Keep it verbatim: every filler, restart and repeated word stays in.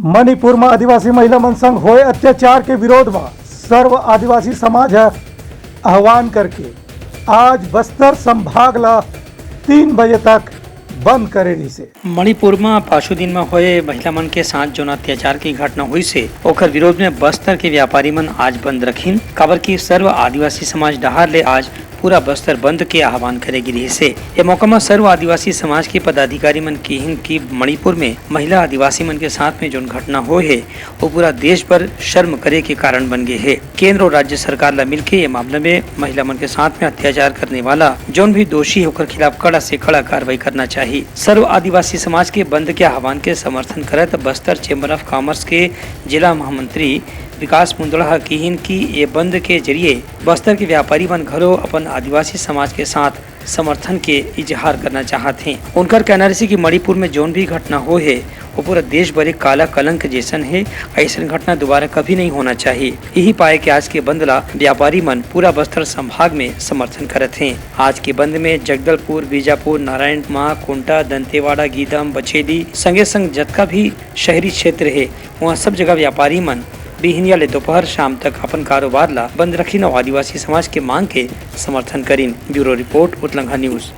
मणिपुर म आदिवासी महिला मन संग होए अत्याचार के विरोध म सर्व आदिवासी समाज ह आह्वान करके आज बस्तर संभाग ल तीन बजे तक बंद करे रिहिसे। मणिपुर म पाछू दिन म होए महिला मन के साथ जोन अत्याचार की घटना होइसे, ओकर विरोध में बस्तर के व्यापारी मन आज बंद रखिन, काबर कि सर्व आदिवासी समाज डहार ले आज पूरा बस्तर बंद के आह्वान करे गे रिहिसे। ए मौका म सर्व आदिवासी समाज के पदाधिकारी मन किहिन कि मणिपुर में महिला आदिवासी मन के साथ में जोन घटना होए हे, वो पूरा देश भर शर्म करे के कारण बन गे हे। केंद्र और राज्य सरकार ला मिलके ये मामला में महिला मन के साथ में अत्याचार करने वाला जोन भी दोषी हे, ओकर खिलाफ कड़ा से कड़ा कार्रवाई करना चाहिए। सर्व आदिवासी समाज के बंद के आह्वान के समर्थन करत बस्तर चैम्बर ऑफ कॉमर्स के जिला महामंत्री विकास मुंदड़ा ह किहिन कि ये बंद के जरिए बस्तर के व्यापारी मन घलो अपन आदिवासी समाज के साथ समर्थन के इजहार करना चाहत हें। उनकर कहना रहिसे कि मणिपुर में जोन भी घटना होए हे, वो पूरा देश भर एक काला कलंक जैसन हे। ऐसन घटना दोबारा कभी नहीं होना चाहिए। यही पाए कि आज के बंद ला व्यापारी मन पूरा बस्तर संभाग में समर्थन करत हें। आज के बंद में जगदलपुर, बीजापुर, नारायणमा, कुंटा, दंतेवाड़ा, गीदम, बछेली, संगे संग जतका भी शहरी क्षेत्र हे, वहाँ सब जगह व्यापारी मन बिहिनिया ले दोपहर शाम तक अपन कारोबार ला बंद रखिन और आदिवासी समाज के मांग के समर्थन करिन। ब्यूरो रिपोर्ट, उतलंघा न्यूज।